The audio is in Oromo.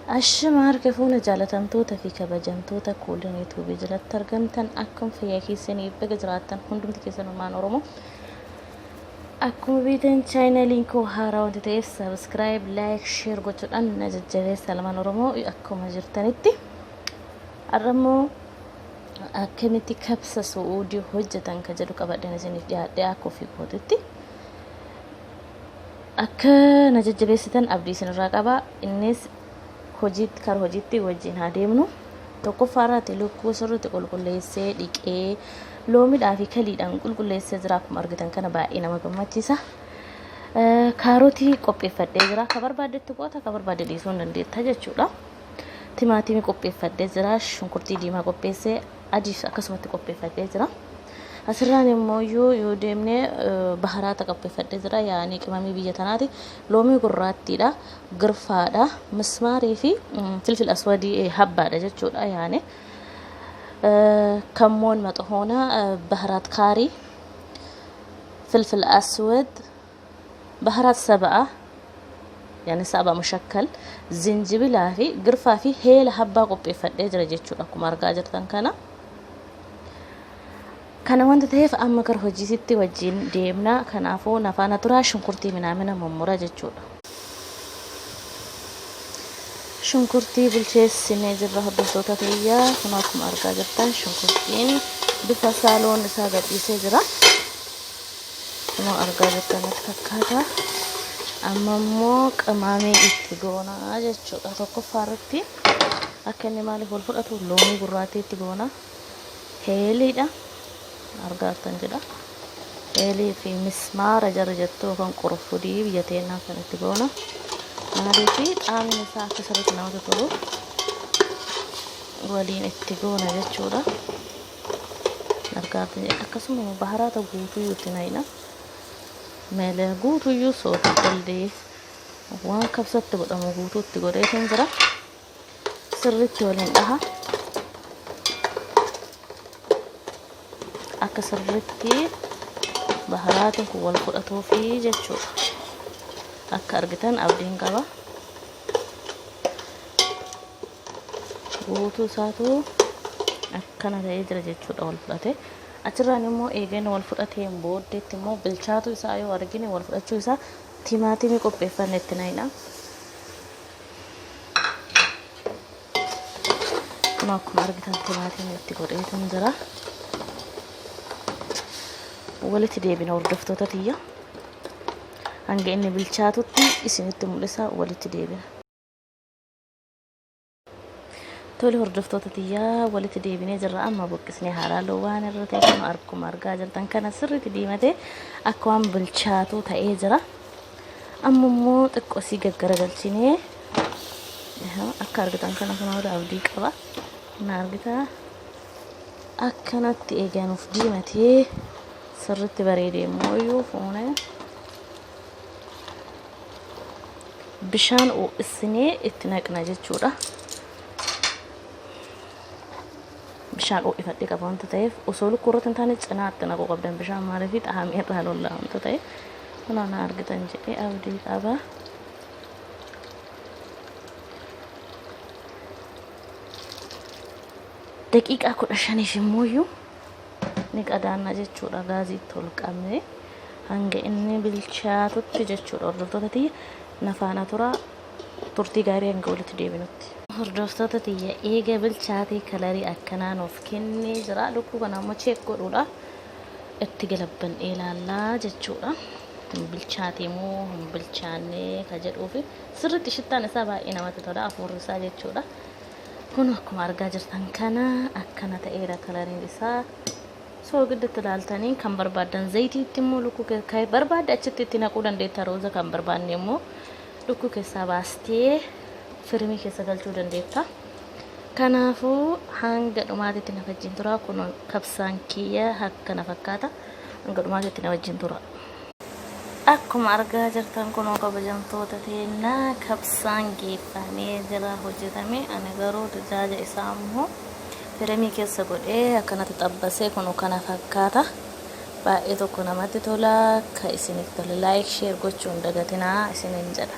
Ashama harka fuuna jaalatamtoota fi kabajamtoota Kuulan YouTube jalatti argamtan, akkam fayyaa keessanii? Baga jiraattan hundumti keessan ilmaan Oromoo. Akkuma beektan chaayinaaliin koo haaraa wanti ta'eef subscribe, like, share gochuudhaan na jajjabeessa ilmaan Oromoo akkuma jirtanitti. Har'a immoo akkamitti kabsa su'uudii hojjetan ka jedhu qabadheen isiniif dhiyaadhee akka ofii kootitti. Akka na jajjabeessitan abdii isinirraa qaba. Innis hojiitti kara hojiitti wajjin haa deemnu. Tokkoffaa irratti lukkuu sirriitti qulqulleessee dhiqee loomidhaa fi kaliidhaan qulqulleessee jira. Akkuma argitan kana baay'ee nama gammachiisa. Kaarotii qopheeffadhee jira. Ka barbaaddetti qoota, ka barbaadde dhiisuu hin dandeetta jechuudha. Timaatimii qopheeffadhee jira. Shunkurtii diimaa qopheessee adiis akkasumatti qopheeffadhee jira. Asirraan immoo yoo deemne baharaata qopheeffadhee jira. Yaani qimamii biyya tanaati. Loomii gurraattiidha. Girfaadha. Mismaarii fi filfil aswadii habbaadha jechuudha. Yaani kammoon maxohoona, baharaat kaarii, filfil aswad, baharaat saba'a, yaani saba mushakkal, zinjibilaa fi girfaa fi heela habbaa qopheeffadhee jira jechuudha akkuma argaa jirtan kana. Kana wanta ta'eef amma gara hojiisitti wajjin deemna. Kanaafuu nafaana turaa, shunkurtii minaamina mummura jechuudha. Shunkurtii bilcheessinee jirra hordoftoota kiyya. Kun akkuma argaa jirtan shunkurtiin bifa saaloon isaa gadhiisee jira. Kun argaa jirtan natti fakkaata. Amma immoo qimaamii itti goonaa jechuudha. Tokkoffaa irratti akka inni maaliif wal fudhatu loomii gurraattii itti goona. Heeliidha. Argaa jirtan jedha. Heelii fi mismaara jarri jettu yookaan qurfudii biyya teennaa kan itti goona. Maaliif qaamni isaa akka sirriitti namatti tolu waliin itti goona jechuudha. Argaa jirtan jedha. Akkasuma baharaata guutuyyuu itti naqna. Meelee guutuyyuu soogidda waan kabsatti godhamu guutuu itti godheetiin jira. Sirriitti waliin dhaha. Akka sirriitti baharaatiin kun wal fudhatuufi jechuudha. Akka argitan abdiin qaba. Guutuu isaatu akkana ta'ee jira jechuudha wal fudhate. Achirraan immoo eegeen wal fudhateen booddeetti immoo bilchaatu isaa yoo argine wal fudhachuu isaa timaatimii qopheeffanne itti naqna. Kun akkuma argitan timaatimii itti godheetan jira. Walitti deebina hordoftoota tiyya. Hanga inni bilchaatutti isinitti mul'isa, walitti deebina. Tole hordoftoota tiyyaa, walitti deebinee jirra. Amma buqqisnee haalaaluu waan irra ta'e kun akkuma argaa jirtan kana sirriitti diimatee akka waan bilchaatu ta'ee jira. Amma immoo xiqqoo isii gaggaragalchinee akka argitan kana kun hooda abdii qaba. Na argitaa akkanatti eeganuuf diimatee sirriitti bareedee immoo fuunee bishaan ho'isinee itti naqna jechuudha. Bishaan ho'ifadhee qaba wanta ta'eef osoo lukkuu irratti hin taane cinaatti naquu qabdan bishaan, maaliif xahamee irraa lollaa wanta ta'eef. Kunoo na argitan jedhee abdii qaba. Daqiiqaa 15f immoo ni qadaanna jechuudha gaaziitti ol qabne hanga inni bilchaatutti jechuudha. Hordoftoota tiyya, na faana tura, turtii gaarii hanga walitti deebinutti. Hordoftoota tiyya, eega bilchaatee kalarii akkanaa nuuf kennee jira. Lukkuu kana ammoo check godhuudha. Itti galabbannee ilaallaa jechuudha. Hin bilchaatee moo hin bilchaannee ka jedhuufi sirriitti shittaan isaa baay'ee namatti tola, hafuurri isaa jechuudha. Kun akkuma argaa jirtan kana akkana ta'eera kalariin isaa. Soogidditti ilaaltanii kan barbaaddan zayitiitti immoo lukkuu barbaadde achitti itti naquu dandeetta. Rooza kan barbaanne immoo lukkuu keessaa baastee firimii keessa galchuu dandeetta. Kanaafuu hanga dhumaatitti na wajjin tura. Kun kabsaan kiyya akkana fakkaata. Hanga dhumaatitti na wajjin tura. Akkuma argaa jirtan kunoo kabajamtoota teennaa, kabsaan geeffamee jira hojjetame. Ani garuu dajaaja isaa immoo firimii keessa godhee akkanatti xabbasee kunoo kana fakkaata. Baay'ee tokko namatti tola. Ka isinitti tole like, share gochuun dagatinaa isiniin jedha.